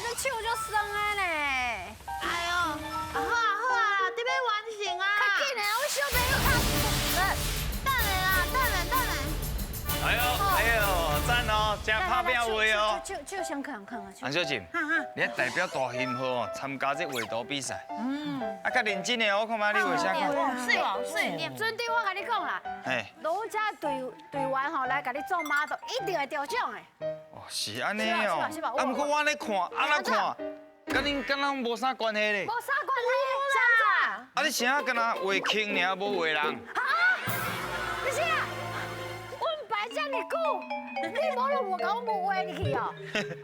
這手足酸的呢。哎喲，啊好啊好啊，你欲完成啊。較緊的，阮小朋友較。等下啦，等下等下。哎呦哎呦，讚哦，真拍拚話哦。手手先囥囥啊。洪小姐，你代表大興號哦參加這畫圖比賽。啊，較認真的，我看覓你畫啥款？媠無媠。尊弟，我共你講啦，嘿，攏遮隊隊員吼來共你做 model，一定會得獎的。哦，是按呢哦。是吧？啊，毋過我按呢看，按呢看，佮恁敢若無啥關係咧。無啥關係，啥？啊，你啥敢若畫輕爾，無畫人？啊？你啥？阮排遮爾久，你無就無共阮無畫入去哦？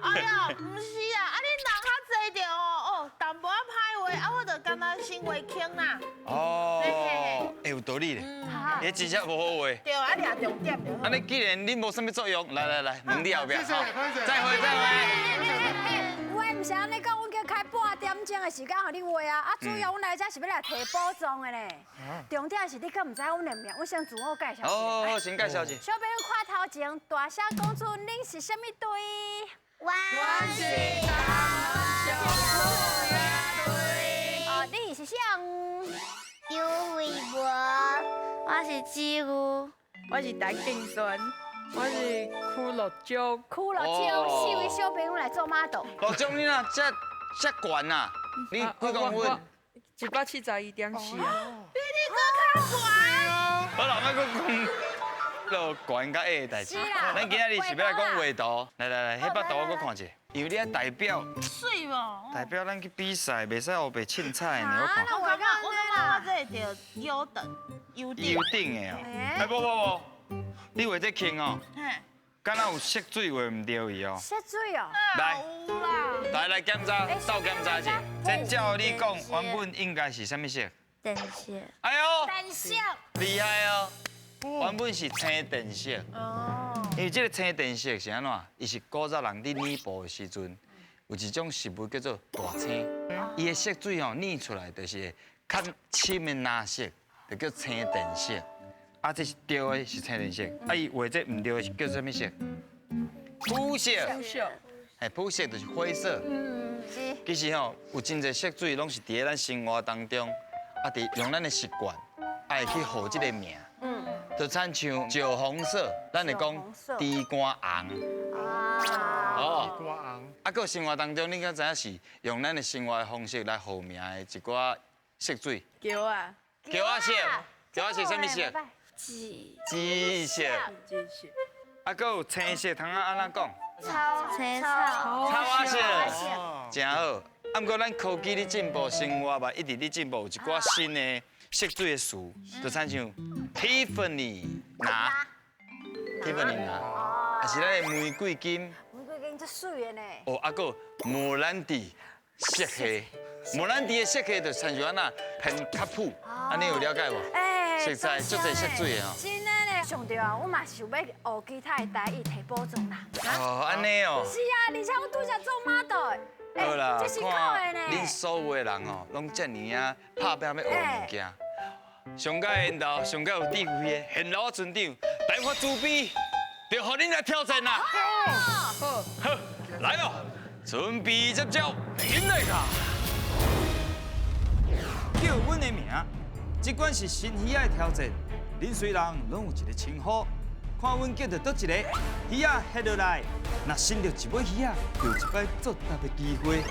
哎呀，毋是啊，啊恁人較濟著哦，哦，淡薄仔歹畫，啊我就敢若先畫輕啦。哦，欸，有道理咧，你真正無好畫。對，啊，掠重點就好。按呢既然恁無啥物作用，來來來，問你後壁。謝謝，再會再會。話毋是按呢講，阮叫開半點鐘的時間予你畫啊，啊主要阮來遮是欲來提寶藏的呢。重點是你敢毋知阮的名，阮先自我介紹。哦，先介紹一下。小朋友看頭前，大聲講出恁是啥物隊？我是台灣小虎隊。哦，你是誰？張惠博，我是子瑜，我是陳敬順，我是邱樂章。邱樂章，四位小朋友來做 model。樂章，你若遮遮懸啊？你幾公分？171.4啊。比你閣較懸。好啦，莫閣講落懸佮矮的代誌。咱今仔日是欲來講畫圖，來來來，彼幅圖我閣看一下，因為你愛代表，媠無？代表咱去比賽，袂使烏白凊彩呢。我看。我感覺我感覺我這會著優等，優等。優等的哦。哎，無無無，你畫這輕哦。敢若有色水畫毋著伊哦。色水哦。來，來來檢查，鬥檢查一下。這照你講，原本應該是啥物色？靛色。哎喲，靛色。厲害哦。原本是青靛色。哦。因為這個青靛色是按怎？伊是古早人佇染布的時陣，有一種食物叫做大青，伊的色水吼染出來就是較深的藍色，就叫青靛色。啊，這是對的，是青靛色。啊，伊畫這毋對的是叫啥物色？灰色。灰色。嘿，灰色就是灰色。是。其實吼，有真濟色水攏是佇咧咱生活當中，啊，佇用咱的習慣，愛去號這個名。就親像酒紅色，咱會講豬肝紅。哦。豬肝紅。啊，閣生活當中，你敢知影是用咱的生活的方式來號名的一寡色水？轎仔。轎仔色，轎仔色啥物色？紫。紫色。紫色。啊，閣有青色，通仔按怎講？草青草。草仔色。真好。啊，毋過咱科技咧進步，生活嘛一直咧進步，有一寡新的色水的詞，就親像 Tiffany 藍，Tiffany 藍，啊是咱的玫瑰金。玫瑰金足媠的呢。哦，啊，閣莫蘭迪色系，莫蘭迪的色系就親像按怎偏較普，按呢有了解無？欸，熟似足濟色水的哦。真的呢，上著啊，我嘛想欲學其他的台語提寶藏啦。哦，按呢哦。是啊，而且我拄才做 model。好啦，這辛苦的呢。恁所有的人哦，攏遮爾啊拍拚欲學物件，上蓋緣投，上蓋有智慧的，現老村長，大發慈悲，就予恁來挑戰啦。好，好，來咯，準備接招，緊來卡。叫阮的名，這款是新魚仔的挑戰。恁雖人攏有一個稱呼，看阮叫著佗一個魚仔翕落來，若伸著一尾魚仔，就有一擺作答的機會。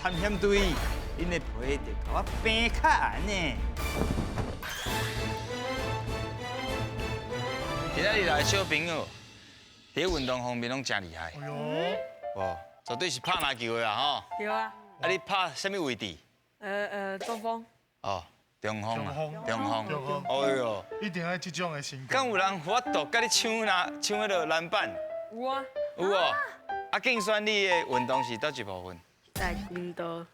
探險隊，恁的皮就共我平較硬呢。今仔日來的小朋友，佇運動方面攏真厲害。哎喲，哦，絕對是拍籃球的啦吼。對啊。啊，你拍啥物位置？中鋒。哦，中鋒啊，中鋒。中鋒。哎喲，一定愛這種的身高。敢有人有法度佮你搶籃搶彼个籃板？有啊。有哦。啊，敬萱，你的運動是佗一部分？跆拳道。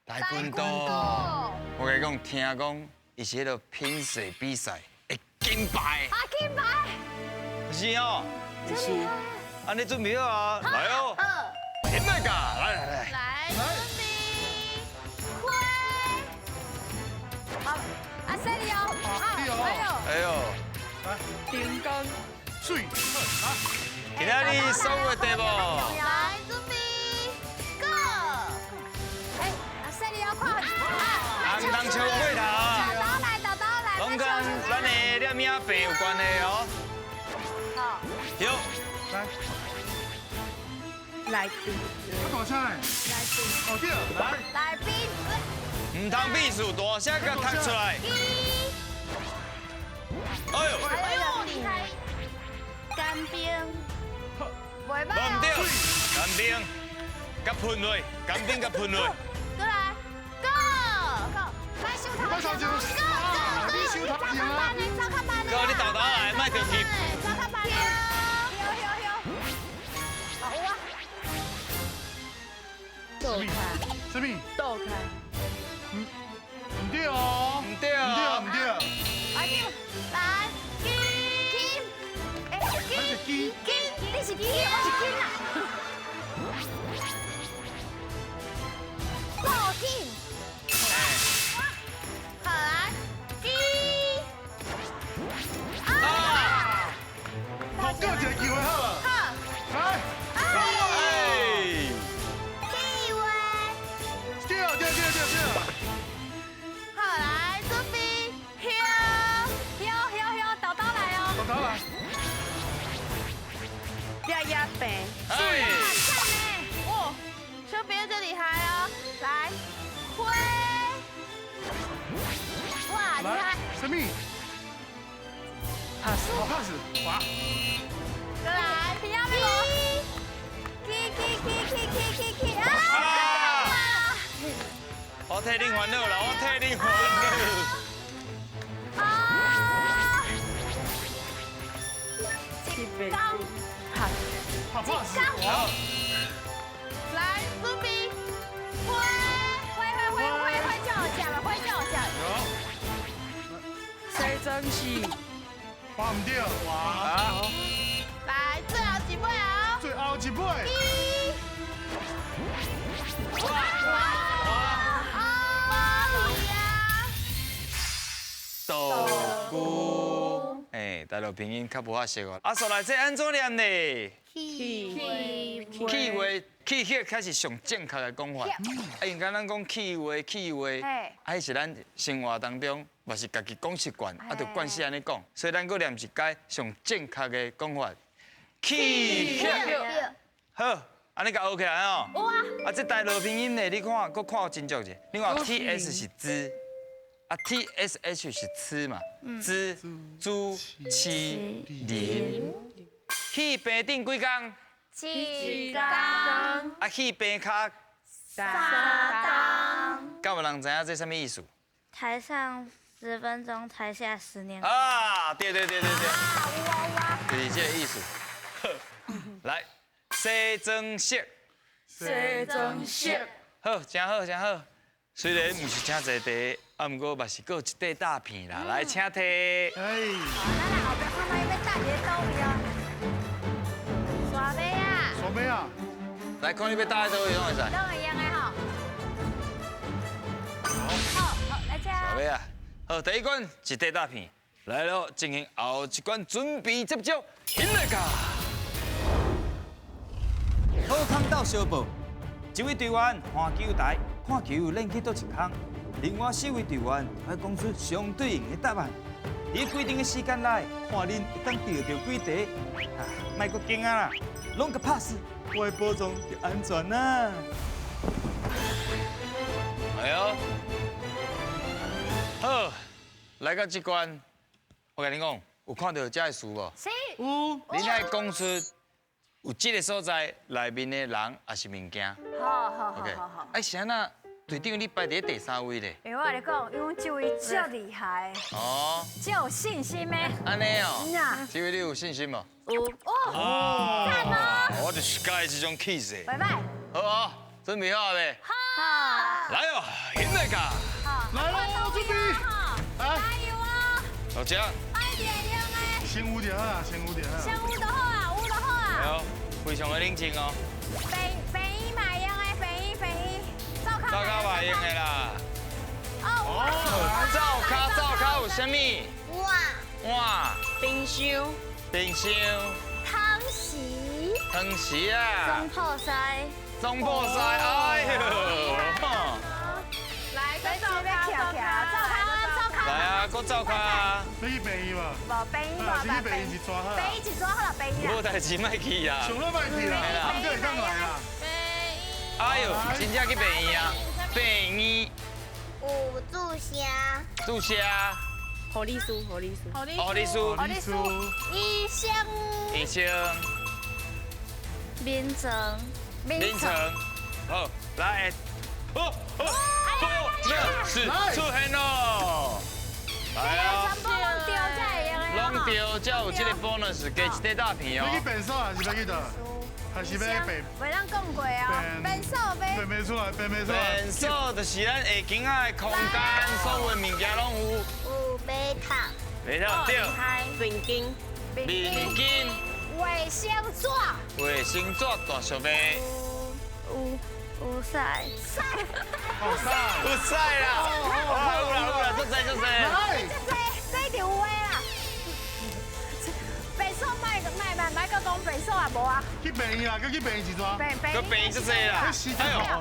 跆拳道。我共你講，聽講伊是彼个拼水比賽的金牌。啊，金牌。是哦。是。啊，你準備好啊？來哦。點來㗎？來來來。來，準備，開。好，阿犀利哦，哎呦，哎呦，來，成功，水，今仔日所有的題目，來，準備，Go。这物仔病有关系哦。好。对。来。来宾。大声。来宾。哦对，来。来宾。唔通秘书，大声共读出来。哎呦！哎呦，厉害！干冰。袂歹。唔对，干冰，佮喷落，干冰佮喷落。过来，Go Go，莫收头前哦，Go Go，你收头前啊！走较慢的，哥，你豆豆来，莫着急。走较慢的，对对对。好啊。倒开。什么？倒开。唔对哦，唔对哦，唔对唔对。来，来，金金，哎，金金，你是金，我是金啊。倒金。好来，金。啊！好，阁一个机会好无？好。来。哎。气话。对对对对对。好来，准备，跳，跳跳跳，豆豆来哦。豆豆来。压压病。哎。哇，小朋友真厉害哦！来，挥。哇，厉害。什么？pass。好 pass。哇。过来，听到没？起起起起起起起啊！我替恁烦恼啦，我替恁烦恼。啊！一工，好 pass。好。来，准备，挥，挥挥挥挥挥就好食了，挥就好食。西装是。哇唔对，哇。来，最后一尾哦。最后一尾。哇哇哇！道具，哎，大陆拼音较无法熟哦。啊，煞来这按怎念呢？气气话，气血才是上正确的讲法。啊，因为咱讲气话，气话，啊，彼是咱生活当中嘛是家己讲习惯，啊，就惯势按呢讲，所以咱阁念一摆上正确的讲法。气血，好，按呢共学起来哦。有啊。啊，这大陆拼音呢，你看，阁看真足者。你看 T S 是滋，啊 T S H 是吃嘛，滋、猪、七、林。戏棚顶几工？七工。啊，戏棚跤三工。敢有人知影这啥物意思？台上10分钟，台下10年。啊，对对对对对。啊，有啊有啊。就是这个意思。来，西装色。西装色。好，真好真好。虽然毋是真济茶，啊，毋过嘛是阁有一块大片啦。来，请提。哎。咱来后壁看觅欲搭伫佗位哦。沙尾啊。沙尾啊。来，看你欲搭伫佗位，拢会使。拢会用的吼。好，好，来这。沙尾啊，好，第一关一块大片，来咯，进行后一关准备接招，起来噶。好康斗相报，一位队员换球台，看球练去佗一空；另外4位队员爱讲出相对应的答案。伫规定的时间内，看恁会当得著几题。啊，莫阁惊啊啦，拢共拍死，我的宝藏就安全啦。哎呦，好，来到这关，我共恁讲，有看到这个词无？是。有。恁爱讲出有这个所在内面的人，抑是物件。好好好好好。哎，是按怎？队长，你排伫第3位咧。欸，我共你讲，因为这位足厉害，哦，足有信心的。按呢哦。嗯啊。这位你有信心无？有。哦，赞哦。我就是佮意这种气势。拜拜。好哦，准备好未？好。来哦，起来噶。好。来喽，准备。加油哦。老蒋。快点用的。先有就好啊，先有就好。先有就好啊，有就好啊。对哦，非常的冷静哦。病院嘛用的，病院病院，灶跤。灶跤嘛用的啦。哦。灶跤灶跤有啥物？碗。碗。冰箱。冰箱。汤匙。汤匙啊。总铺师。总铺师，哎呦。来，灶跤，灶跤，灶跤，灶跤。来啊，阁閣走跤啊。你去病院嘛？無病院無，是去病院一逝好。病院一逝好啦，病院。無代誌莫去啊。上都莫去啦，啊，閣會當來啊。哎呦，真正去病院啊！病院。有注射。注射。護理師，護理師。護理師。護理師。醫生。醫生。眠床。眠床。好，來。好，好，好，出現咯！來啊！全部攏對才會用的。攏對，才有這個 bonus 加一塊大片哦。你去變數還是欲去佗？還是欲變？袂當講過哦。變數欲。變袂出來，變袂出來。變數就是咱下間仔的空間，所有的物件攏有。有馬桶。馬桶對。面巾。面巾。衛生紙。衛生紙大俗賣。有。有屎，屎，有屎，有屎啦！有啦有啦，足濟足濟。足濟，這一定有的啦。白數莫莫莫莫閣講白數也無啊。去病院啦，閣去病院一逝。閣病院足濟啦。哎呦，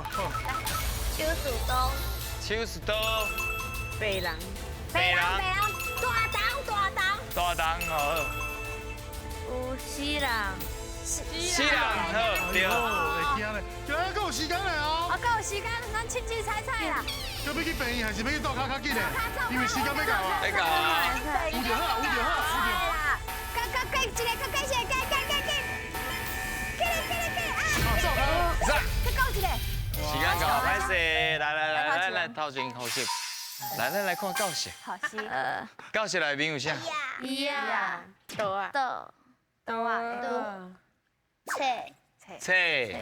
手術刀。手術刀。病人。病人，病人，大筒大筒。大筒好。有死人。死人好對。會驚咧，今日閣有時間咧哦。啊，閣有時間，咱凊凊彩彩啦。閣欲去病院，還是欲去灶跤較緊咧？因為時間欲到啊。欲到啊。有就好，有就好，有就好。加加加一个，加加一个，加加加加。起來起來起來啊！灶跤。再講一個。時間到，歹勢，來來來來來，頭前呼吸。來來來看教室。好是。教室內面有啥？椅啊。桌啊。桌。桌啊。桌。冊。冊。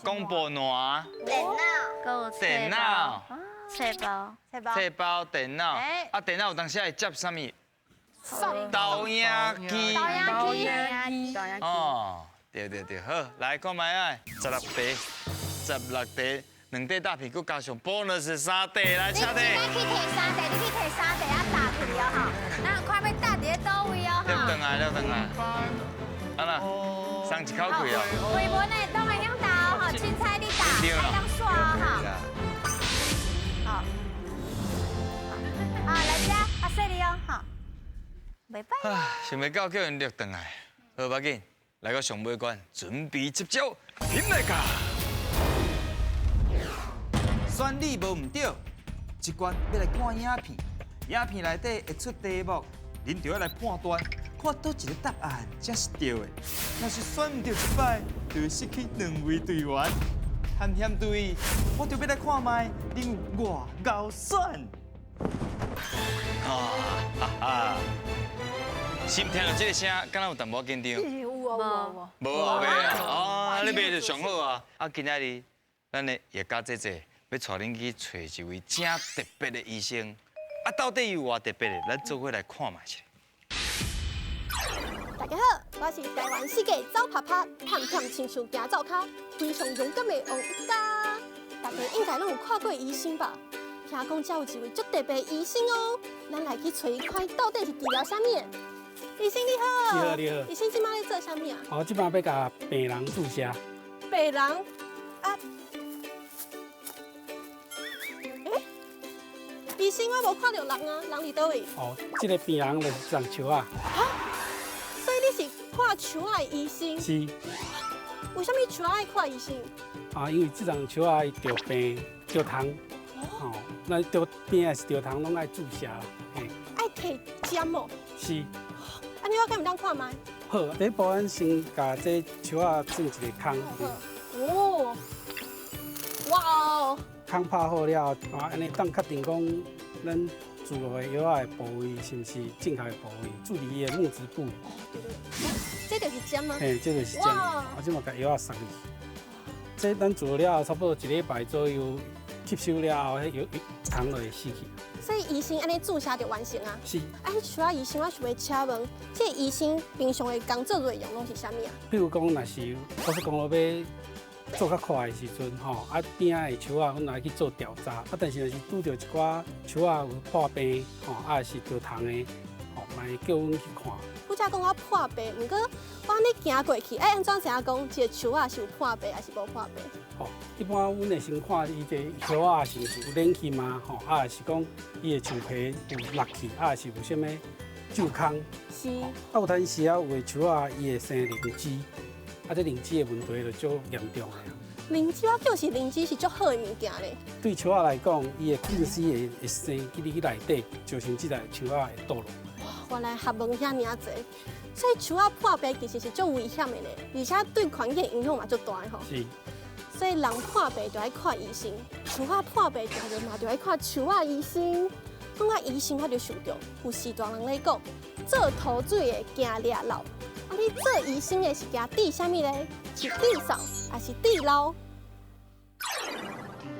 廣播欄。電腦。電腦。冊包。冊包、電腦。啊，電腦有當時會接啥物？投影機。投影機。哦，對對對，好，來看覓仔，16題，16題，兩塊大片，閣加上 bonus 3塊，來，請你去提3塊，你去提3塊啊，搭去哦吼。咱看欲搭佇咧佗位哦吼。了轉來，了轉來。啊啦，鬆一口氣哦。規門的都會曉搭哦，吼，凊彩你搭，愛當煞哦，吼。好。啊，來遮，啊，細膩哦，吼。袂歹。想袂到叫𪜶掠轉來，好，無要緊，來到上尾關，準備接招，拼來噶。選你無毋對，這關欲來看影片，影片內底會出題目，恁就欲來判斷，看佗一個答案才是對的。若是選毋對一擺，就會失去兩位隊員。探險隊，我就欲來看覓，恁有偌𠢕選。啊哈哈！心聽著這個聲，敢若有淡薄緊張？有哦有哦。無啊，袂啊，哦，你袂就上好啊。啊，今仔日咱的葉家姐姐欲帶恁去揣一位誠特別的醫生。啊，到底有偌特別的？咱做伙來看覓一下。大家好，我是台灣世界走趴趴，探險親像行灶跤，非常勇敢的王一嘉。大家應該攏有看過醫生吧？聽講遮有一位足特別的醫生哦，咱來去揣伊看，到底是治療啥物的？醫生你好。你好，你好。醫生這擺咧做啥物啊？哦，這擺欲共病人注射。病人啊？欸，醫生，我無看著人啊，人佇佗位？哦，這個病人就是這叢樹仔。哈？所以你是看樹仔的醫生？是。為啥物樹仔愛看醫生？啊，因為這叢樹仔伊著病著蟲，哦，那著病還是著蟲，攏愛注射啦。嘿。愛提針哦。是。按呢我敢會當看覓？好，第一步咱先共這樹仔鑽一个空。哦。哇哦。空拍好了後，啊，按呢當確定講，咱注落的藥仔的部位是毋是正確的部位？注佇伊的木質部。哦，對對。這就是針嗎？嘿，這就是針。啊，這嘛共藥仔塞入去。這咱做了後，差不多一禮拜左右，吸收了後，彼藥蟲就會死去。所以醫生按呢注射就完成啊？是。啊，彼樹仔醫生，我想欲請問，這個醫生平常的工作內容攏是啥物啊？比如講，若是高速公路欲做較快的時陣，吼，啊邊仔的樹仔，阮來去做調查。啊，但是若是拄著一寡樹仔有破病，吼，啊是著蟲的，吼，嘛會叫阮去看。拄才講到破病，毋過我按呢行過去，愛按怎知影講這个樹仔是有破病還是無破病？吼，一般阮會先看伊這葉仔是毋是有軟去嘛，吼，啊是講伊的樹皮有落去，啊是有啥物蛀空。是。啊，有當時啊，有的樹仔伊會生靈芝，啊，這靈芝的問題就足嚴重的。靈芝我叫是靈芝是足好的物件咧。對樹仔來講，伊的菌絲會生去你去內底，造成這個樹仔會倒落。哇，原來學問遐爾濟，所以樹仔破病其實是足危險的咧，而且對環境影響嘛足大的吼。是。所以人破病就愛看醫生，樹仔破病就嘛就愛看樹仔醫生。講到醫生，我就想到有序大人咧講，做塗水的驚掠漏，啊你做醫生的是驚治啥物咧？是治嗽，還是治老？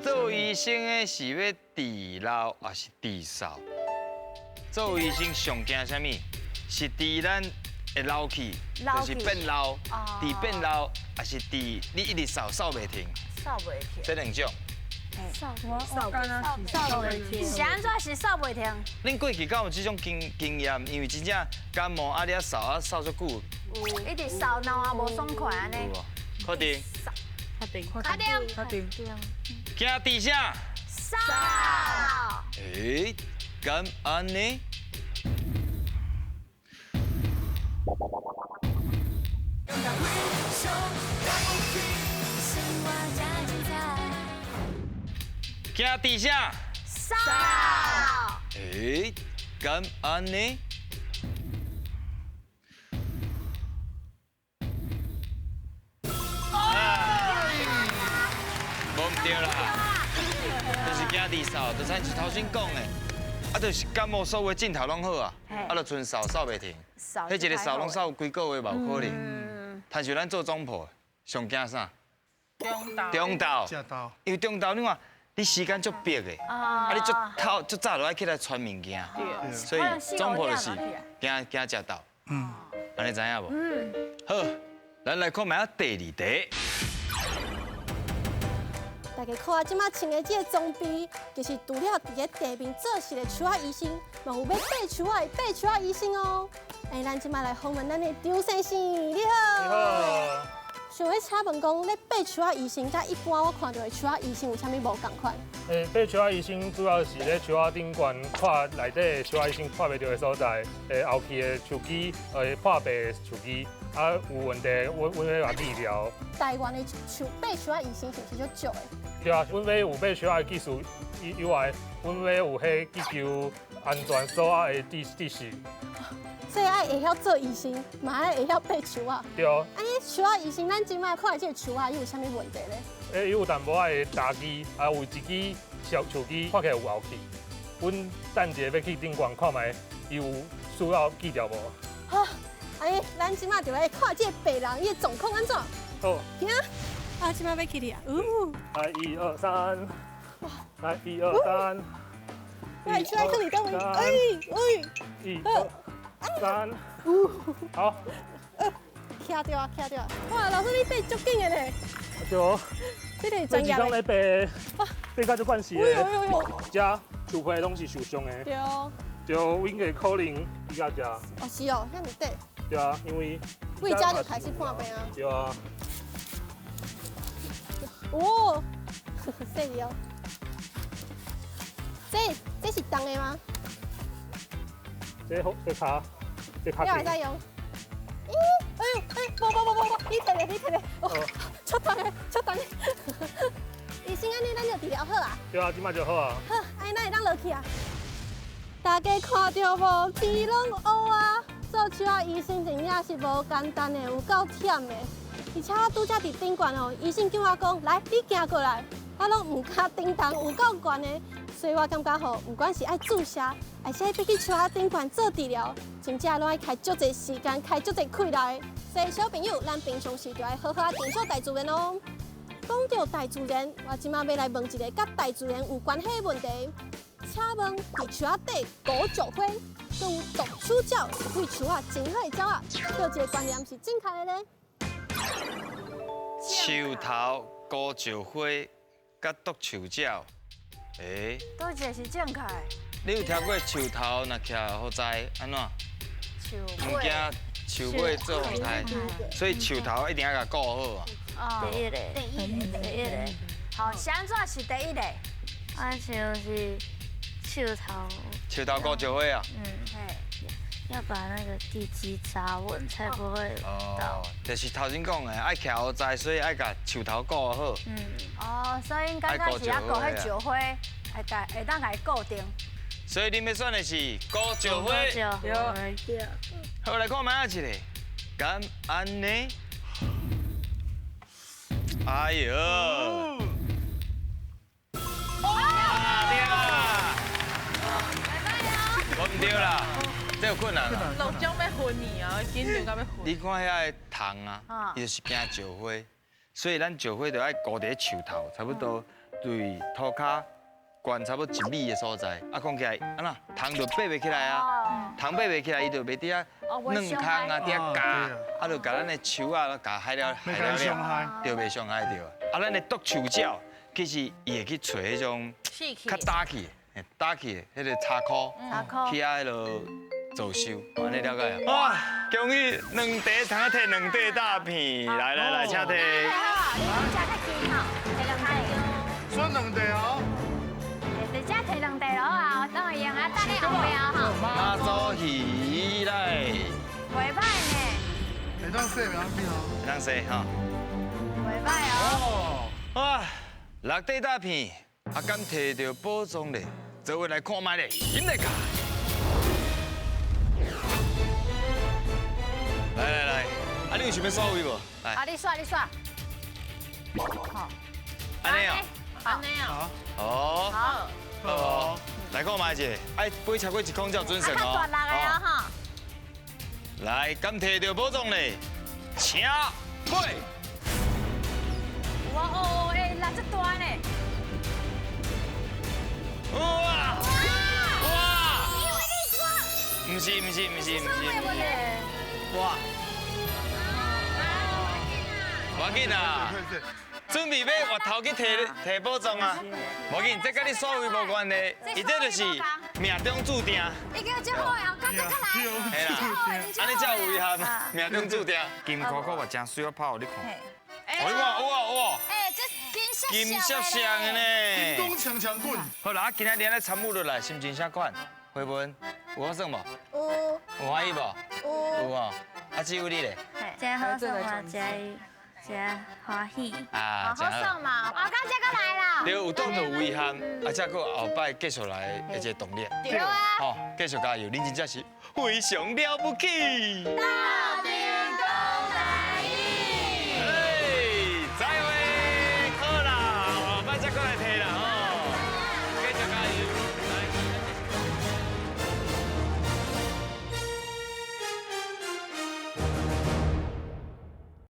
做醫生的是欲治老，還是治嗽？做醫生上驚啥物？是治咱會老去，就是變老，治變老，還是治你一直嗽嗽袂停？嗽袂停。這兩種。嗽袂停。是按怎是嗽袂停？恁過去敢有這種經驗？因為真正感冒啊，你啊嗽啊嗽足久。有，一直嗽，腦也無爽快按呢。有無？確定。確定。確定。確定。驚治啥？嗽。欸，敢按呢？驚治啥？嗽。欸，敢按呢？無毋對啦，就是驚治嗽，就像是頭先講的，啊，就是感冒所有症頭攏好啊，啊，就賰嗽嗽袂停，彼一個嗽攏嗽幾個月嘛有可能。但是咱做總鋪上驚啥？中晝。因為中晝你看，你時間足迫的，啊，你足透足早就愛起來傳物件，所以總鋪就是驚驚食晝。嗯，按呢知影無？嗯。好，咱來看覓仔第二題。大家看，這馬穿的這個裝備，其實除了佇咧地面做事的樹仔醫生，嘛有欲爬樹仔的爬樹仔醫生哦。哎，咱這馬來訪問咱的張先生，你好。你好。想欲請問講，咧爬樹仔醫生佮一般我看到的樹仔醫生有啥物無仝款？爬樹仔醫生主要是咧樹仔頂懸看內底樹仔醫生看袂著的所在，後期的樹枝，破病的樹枝，啊有問題，阮欲共治療。台灣的樹爬樹仔醫生是毋是足少的？對啊，阮欲有爬樹仔的技術以外，阮欲有彼去求安全鎖仔的知識。所以愛會曉做醫生，嘛愛會曉爬樹仔。對啊。啊，你樹仔醫生，咱這擺看的這個樹仔，伊有啥物問題咧？伊有淡薄仔的打枝，啊，有一支小樹枝看起來有後去。阮等一下欲去頂懸看覓，伊有需要治療無？好，哎，咱這擺就來看這個病人伊的狀況按怎？好。行。啊，這擺欲起哩啊！來，一二三。來，一二三。來，出來，去你佗位？哎哎。一二三。好。徛著啊，徛著啊！哇，老師你爬足緊的咧。對。這個專業。這咧爬，爬甲足慣勢的。這樹皮攏是受傷的。對。對，應該可能比較遮。哦，是哦，遐爾短。對啊，因為。為遮就開始破病啊。對啊。哦，細膩哦。這是重的嗎？這好，這跤，這跤。你會使用？咦，哎呦，哎，無無無無無，你摕咧，你摕咧，哦，足重的，足重的。醫生，按呢咱就治療好啊？對啊，這擺就好啊。好，按呢咱會當落去啊？大家看著無？天攏烏啊！做樹仔醫生真正是無簡單的，有夠忝的。而且我拄才佇頂懸哦，醫生叫我講，來，你行過來，我攏毋敢頂動，有夠懸的。所以我感覺吼，毋管是愛注射，還是欲去樹仔頂懸做治療，真正攏愛開足濟時間，開足濟氣力的。所以小朋友，咱平常時就愛好好仔珍惜大自然哦。講到大自然，我這擺欲來問一个佮大自然有關係的問題。請問，佇樹仔底五石花，閣有毒手鳥是對樹仔真好的鳥仔，佗一个觀念是正確的咧？樹頭五石花，佮毒樹鳥，欸？佗一个是正確的？你有聽過樹頭若徛火災按怎？樹毋驚樹尾做風颱，所以樹頭一定愛共顧好啊。第一个。第一个，第一个。好，是按怎是第一个？我想是树头。树头顾石花啊。嗯。要把那个地基扎稳，才不会倒。就是头先讲的，爱徛乌栽，所以爱共树头顾好。嗯。哦，所以刚开始要顾彼石花，会会当共伊固定。所以恁欲选的是顾石花。对。好，来看觅仔一个，敢按呢？哎呦！啊对啦！我毋对啦。这有困难啦！老蒋欲昏你啊，紧张到欲昏。你看遐个虫啊，伊就是惊石花，所以咱石花就爱顾伫树头，差不多对涂跤悬差不多1米的所在。啊，讲起来，按怎虫就爬袂起来啊，虫爬袂起来，伊就袂伫遐软空啊，伫遐咬，啊，就共咱的树仔咬害了，害了了，就袂伤害著。啊，咱的毒树鸟，其实伊会去揣彼种较早去的、早去的彼个插箍，去遐彼落。做修，按呢了解啊！哇，恭喜两块通提两块大片，来来来，请提。好，你吃较轻吼，提两块。选两块哦。直接提两块落啊，等会用啊，等你后壁吼。妈祖鱼来。袂歹呢。会当洗袂要紧哦。会当洗哈。袂歹哦。哇，六块大片，啊，敢提著宝藏咧？做伙来看觅咧，紧来卡。来来来，啊，你有想欲刷位无？来，啊，你刷你刷。好，按呢哦，按呢哦。哦，好，好，来看觅一下，爱飞超过一空才有准算哦。较大力的哦哈。来，敢提著宝藏咧，请飞。哇哦，哎，力这大呢。哇哇！毋是毋是毋是毋是。哇！无要紧啊，准备欲越头去提提宝藏啊！无要紧，这佮你刷位无关系，伊这就是命中注定。已经这好的，后这阁来。嘿啦，按呢才有遗憾，命中注定。金箍箍嘛真媠，我拍予你看。哎，你看，哇哇！哎，这金金闪闪的呢。金光强强滚。好啦，啊，今仔日咧参与落来，心情啥款？慧文，有好耍无？有。有欢喜无？有。有哦。啊，至于你咧？真好耍嘛，真真欢喜。啊，好耍嘛！阿刚这阁来啦。对，有当有遗憾，啊，才阁后摆继续来的一个动力。对啊。吼，继续加油，恁真正是非常了不起。到底。